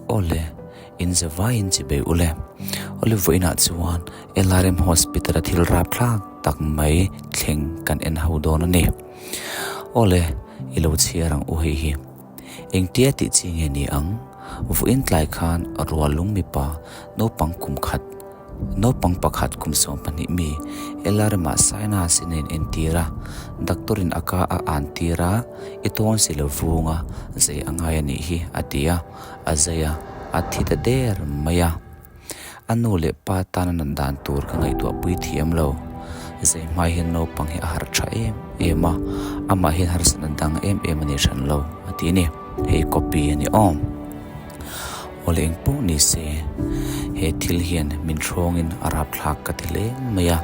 Awle, in zavaiin chibei ule. Awle vawiinah chuan LRM Hospital a thil rapthlak tak mai thleng kan en ho dawn a ni. Awle, i lo chhiar ang u hei hi. Engtia tih chi nge ni ang? Vawiin tlai khan rualung mipa naupang kum khat Naupang pakhat kum 12 mi LRM-ah sinus in a inentir a, doctor-in a ka a an tir a, I tawn si lo vung a, zai a ngai a nih hi, a ti a, a zai a, a thi ta der mai a. A nu leh pa tana nat dan tur ka ngaihtuah pui thiam lo. Zai hmai hian naupang hi a harh tha em em a, amah hian harsatna dang em em a nei hran lo, a ti a ni. Hei copy a ni awm. Awle eng pawh ni se, he thil hian min hrawngin a rapthlak ka ti hle mai a.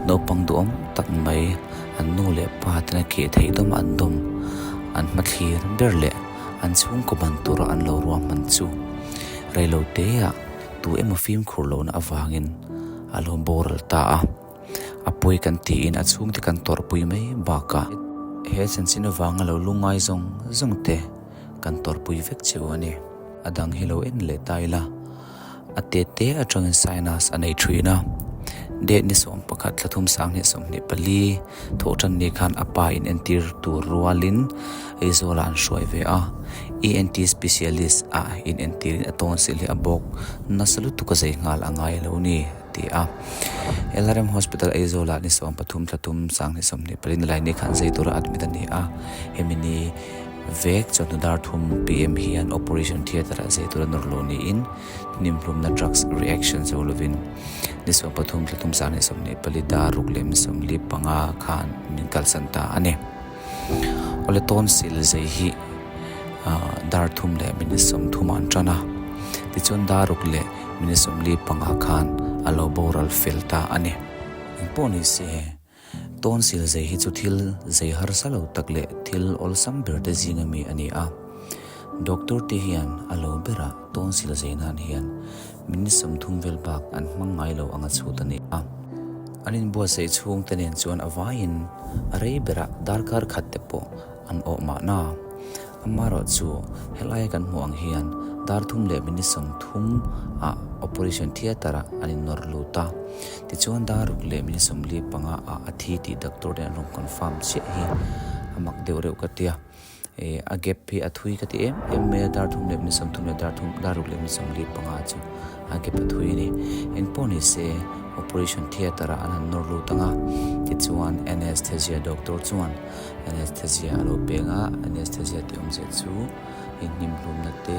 Naupang duhawm tak mai, an nu leh pa tena keh theih dawm an dawm, an hmathlir ber leh an chhungkaw ban tura an lo ruahman chu reilo teah tu emaw fimkhur lohna avangin a lo boral ta a. A pawi kan tiin a chhungte kan tawrhpui mai bakah he chanchin avanga lo lungngai zawng zawng te kan tawrhpui vek che u a ni. A dang hi lo en leh ta ila, a te te atangin sinus a nei thin a. Date ni 11 thla thum 2024 thawh tan ni khan a pa in entir tur rualin Aizawl ah an hruai ve a. ENT specialist ah in entirin a tawnsil hi a bawk nasa lutuk a zei nghal a ngai lo ni. ti a. LRM Hospital Aizawl ah ni 13 thla thum 2024 ni lai ni khan zai tura admit a ni a. Hemi ni vek chawhnu dar thum PM hian Operation Theatre ah zai tura nawr lo niin hnimhlumna drugs reaction zo lovin ni 13 thla thum 2024 dar ruk leh mi 45 khan min kalsan ta a ni. Awle tonsil zai hi dar thum leh minute 30 ah an tan a, tichuan dar ruk leh minute 45 khan a lo boral fel ta a ni. Engpawh ni se, tonsil zai hi chu thil zai harsa lo tak leh thil awlsam ber te zinga mi a ni a. Doctor te hian a lo berah tonsil zai nan hian minute 30 vel bak an hmang ngai lo anga chhut a ni a. An inbuatsaih chhungte nen chuan a vaiin a rei berah darkar khat te pawh an awh mahna. Amaherawh chu helaia kan hmuh ang hian dar thum leh minute 30 ah operation theatre ah an innawr lut a. Tichuan dar ruk leh minute 45 ah a thi tih doctor ten an rawn confirm chiah hi a mak deuh reuh ka tia. E a gap hi a thui ka ti em em mai a, dar thum leh minute 30 leh dar thum dar ruk leh minute 45 chu a gap a thui a ni. Engpawh ni se operation theatre ah an han nawr lut ang a, tichuan anesthesia doctor chuan anesthesia a lo peng a, anesthesia tih awmzia chu inhnimhlumna te,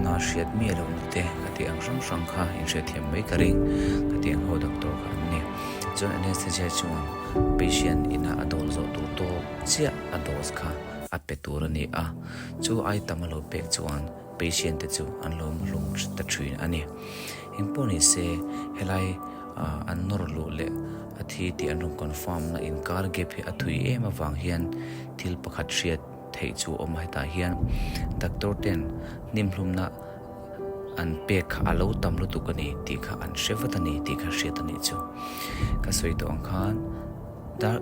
na hriat miah lohna te ka tih ang hrang hrang kha inhriatthiam mai ka ring ka tih ang ho doctor kha an ni. Chuan anesthesia chuan patient ina a dawl zawh tur tawk chiah a dose kha a pe tur a ni a, chu ai tam a lo pek chuan patient te chu an lo hlum ta thin a ni. Engpawh ni se helai an nawr luh leh a thi tih an rawn confirm na inkar gap hi a thui em avang hian thil pakhat hriat theih chu a awm a, hetah hian doctor ten hnimhlumna an pek kha a lo tam lutuk a ni tih kha an hre vat a ni tih kha hriat a nih chu. Ka sawi tawh ang khan dar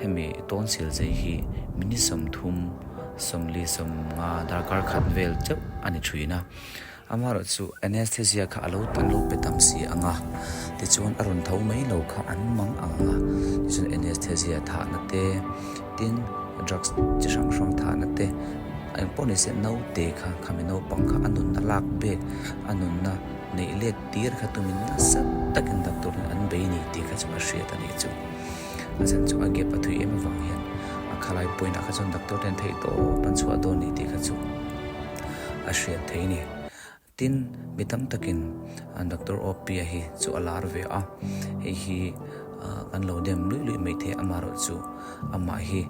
hemi tonsil zai hi minute 30 45 darkar khat vel chauh a ni thin a. Amaherawh chu anesthesia kha a lo an lo pe tam si ang a, tichuan a rawn tho mai lo kha an mang ang a, tichuan anesthesia thahna te tin drugs chi hrang hrang thahna te engpawh ni se naute kha khami naupang kha a nunna lak bek a nunna neih let tir kha tumin nasa takin doctor in an bei ni tih kha chu a hriat a nih chu. A chhan chu a gap a thui em avang hian a khalai point ah kha chuan doctor ten theih tawp an chhuah dawn ni tih kha chu a hriat thei a ni. Tin, mi tam takin Doctor Opia hi chu a lar ve a, hei hi kan lo dem luih luih mai thei amaherawh chu amah hi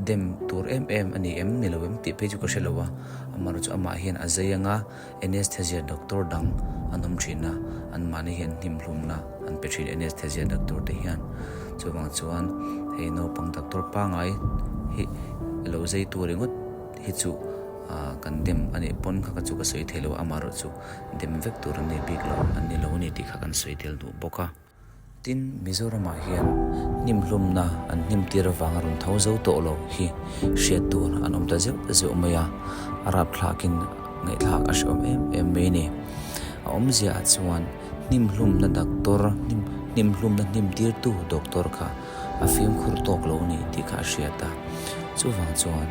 dem tur em em a ni em ni lo em tih phei chu ka hre lo a, amaherawh chu amah hian a zai anga anesthesia doctor dang an awm thin a, anmahni hian hnimhlumna an pe thin anesthesia doctor te hian chuvang chuan hei naupang doctor pangai hi lo zai tur ringawt hi chu kan dem a nih pawn kha ka chu ka sawi thei lo a, amaherawh chu dem vek tur an ni bik lo an ni lo a ni tih kha kan sawi tel duh bawk a. Tin, Mizoramah hian hnimhlumna an hnim tir avanga rawn tho zo tawh lo hi hriat tur an awm ta zeuh zeuh mai a, a rapthlakin. Ngaihthlak a hreawm em em mai a ni. A awmzia ah chuan hnimhlumna doctor hnimhlumna hnimtirtu doctor kha a fimkhur tawk lo a ni tih kha a hriat a. Chuvang chuan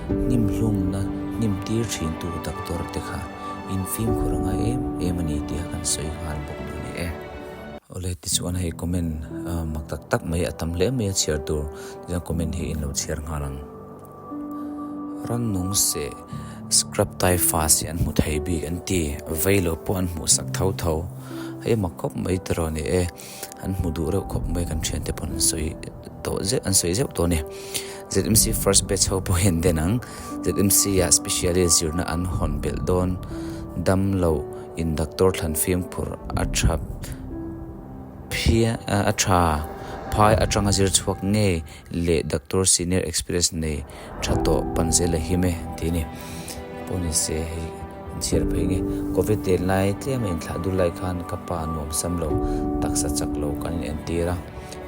hnimhlumna hnimtir thintu doctor te kha in fimkhur a ngai em em a ni tih kha kan sawi nghal bawk duh a ni e. Awle tichuan hei comment mak tak tak mai a tam hle mai a chhiar tur tichuan comment hi in lo chhiar nghal ang. Rannung seh scrub typhus hi an hmu thei bik an ti, vei lo pawh an hmuh sak tho tho. Hei mak khawp mai tiraw ni e, an hmu duh reuh khawp mai kan thiante pawn an sawi tawh zeuh an sawi zeuh tawh a ni. ZMC first batch ho pawh hi an den ang, ZMC ah specialist zirna an hawn belh dawn, dam loh in doctor thlan fimkhur a tha phian a tha phai atanga zir chhuak ngei leh doctor senior experience nei tha tawh pan zel a him e tih a ni. Pawh ni se hei an chhiar phei nge covid den lai tlem a inthlah dul lai khan ka pa nuam sam lo taksa chak lo kan in entir a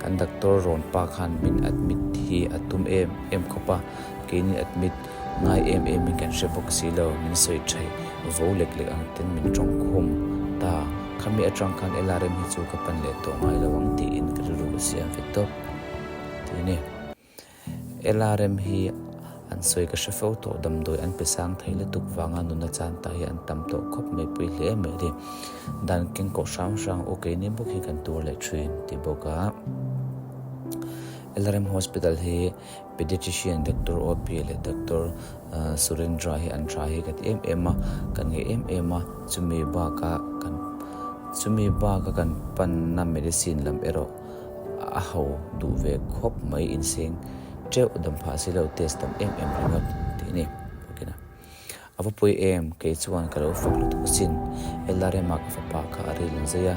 kan doctor rawn pa khan min admit hi a tum em em khawp a keini admit ngai em em in kan hre bawk si lo min sawi thaih vo lek lek ang ten min tawng khum ta khami atang khan LRM hi chu ka pan leh tawh ngai lo ang tiin ka rilru ka siam ve tawp. Tih a ni. LRM hi an sawi ka hre fo tawh, damdawi an pe sang thei lutuk vanga nuna chan ta hi an tam tawh khawp mai pui hle mai a ni. Dan keng kawh hrang hrang u keini bawk hi kan tur leh thin tih bawk a. LRM Hospital hi Pediatrician Doctor OP leh Doctor Surendra hi an tha hi ka ti em em a, kan ngei em em a, chumi baka kan chumi baka kan panna medicine lam erawh A ho duh ve khawp mai inseng teuh dam phah si lo test tam em em ringawt tih a ni bawkin a. A va pawi em kei chuan ka lo fak lutuk asin. LRM ah ka fapa kha a ril an zai a,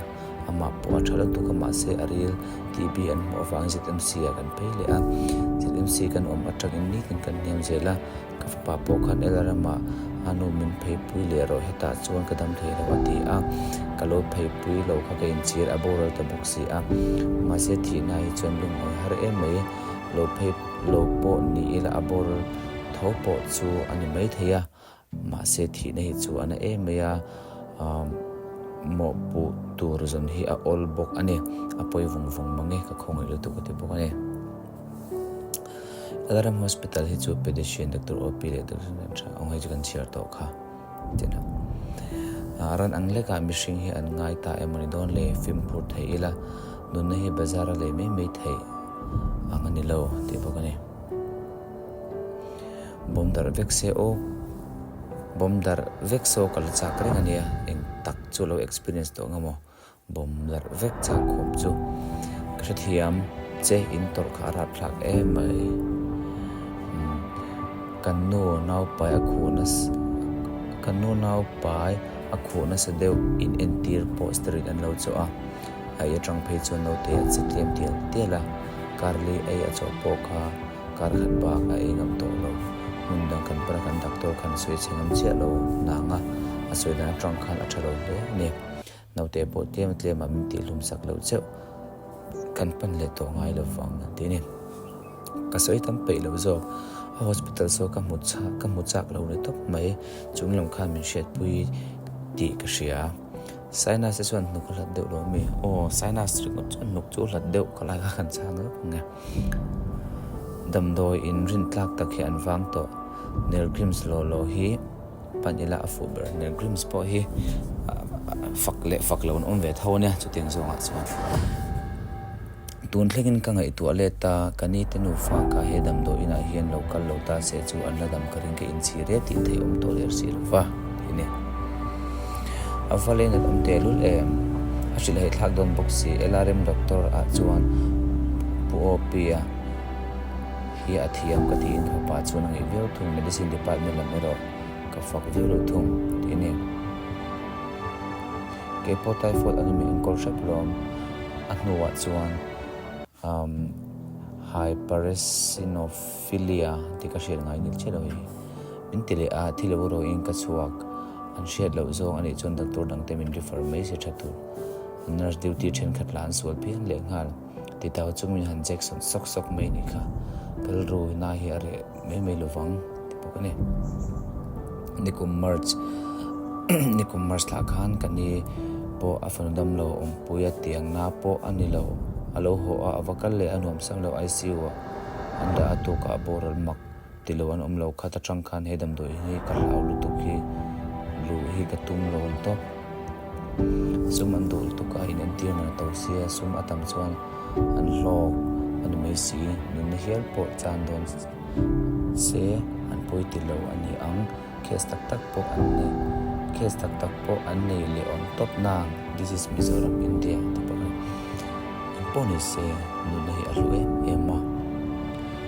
amah pawh a tha lutuk a mahse a ril TB an hmuh avangin ZMC ah kan phei leh a. ZMC kan awm atangin nitin kan hniam zel a. Ka fapa pawh khan Elaramah a nu min pheipui leh rawh hetah chuan ka dam thei lo a ti a, ka lo pheipui lo kha ka inchhir a boral ta bawk si a, mahse thihna hi chuan lungawi har em mai, lo phei lo pawh ni ila a boral tho pawh chu a ni mai thei a, mahse thihna hi chu a na em mai a, mawhpuh tur zawn hi a awl bawk a ni, a pawi vawng vawng mang e ka khawngaih lutuk a ti bawk a ni. Lalram Hospital hi chu Pediatrician Doctor OP leh Doctor Tha ang hei chu kan chhiar tawh kha tin a. Ran ang lekah mihring hi an ngai ta emaw ni dawn le fimkhur thei ila nunna hi bazar a lei mai mai theih ang a ni lo tih bawk a ni. Bawm darh vek se aw bawm darh vek se aw ka la chak reng a nia eng tak chu lo experience tawh ang emaw. Bawm larh vek chak khawp chu ka hrethiam che in tawrh kha a rapthlak em mai. Kan nu naupai a khuh nasa kan nu naupai a khuh nasa deuh in entir pawh steroid an lo chawh a, a ei atang phei chuan naute a che tlem tial tial a, karli ei a chawh pawh kha kar khat bak a ei ngam tawh lo. Hmun dang kan pana kan doctor khan sawi chhe ngam chiah lo nang a, a sawi dan atang khan a tha lo hle a ni. Naute pawh tlem tlem ah min tihhlum sak loh cheuh kan pan leh tawh ngai lo vang an ti a ni. Ka sawi tam peih loh zawk a hospital saw ka hmu chak ka hmu chak lo ni tawp mai chung lam khan min hriatpui tih ka hria. Sinus te chuan hnuk a hlat deuh lo ami? Aw sinus ringawt chuan hnuk chu a hlat deuh ka lai kha kan chhang lawk ang e. Damdawi in rintlak tak hi an vang tawh Nergrims law law hi. Pan ila a fuh ber nen Grims pawh hi fak leh fak lo an awm ve tho ania chutiang zawngah chuan tun thlengin ka ngaihtuah let a ka ni te nufa kha he damdawi inah hian lo kal lo ta se chu an la dam ka ring ka inchhir e tih theih awm tawh der si lo va tih a ni. A va lei nat awm tehlul em? A hrilh theih thlak dawn bawk si LRM doctor ah chuan Pu Awpia hi a thiam ka tiin ka pa chuan a ngaih viau thung, medicine department lam erawh ka fak viau lo thung tih a ni. Kei pawh typhoid angin min enkawl hrep lawm, a hnuah chuan umm hypereosinophilia tih ka hriat ngai nil chiah lo hei min ti leh a, thi lo erawhin ka chhuak, an hriat loh zawng anih chuan doctor dangte min refer mai se tha tur, nurse duty thenkhat lah an sual phian lehnghal. Titau chu min han Jackson sawk sawk mai nih kha, ka rilru na hi a reh mai mai lovang ti bawk a ni. Nikum March. Nikum March thlah khan ka ni pawh a fanu damlo awmpui a tiangna pawh a ni lo. A lo haw a, a va kal leh a nuam sang lo ICU ah an dah a tukah boral mak ti lo an awm lo khat atang khan he damdawi hi ka hlau lutuk hi luh hi ka tum lo ang tawp. Sum an duh lutuk a inentir man a to sia sum a tam chuan an hlawk a ni mai si nunna hial pawh chan dawn se an pawi ti lo a ni ang. Case tak tak pawh an nei case tak tak pawh an nei leh awm tawp nang this is Mizoram India tih pawh hi eng pawh ni se nunna hi a hlu em em a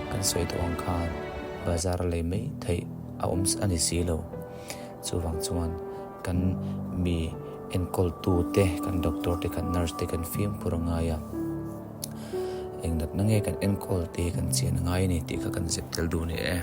kan sawi tawh ang khan bazar a lei mai theih a awm a ni si lo chuvang chuan kan mi enkawl tu te kan doctor te kan nurse te kan fimkhur a ngai a eng natna nge kan enkawl te hi kan chian a ngai a ni tih kha kan zep tel duh a ni e.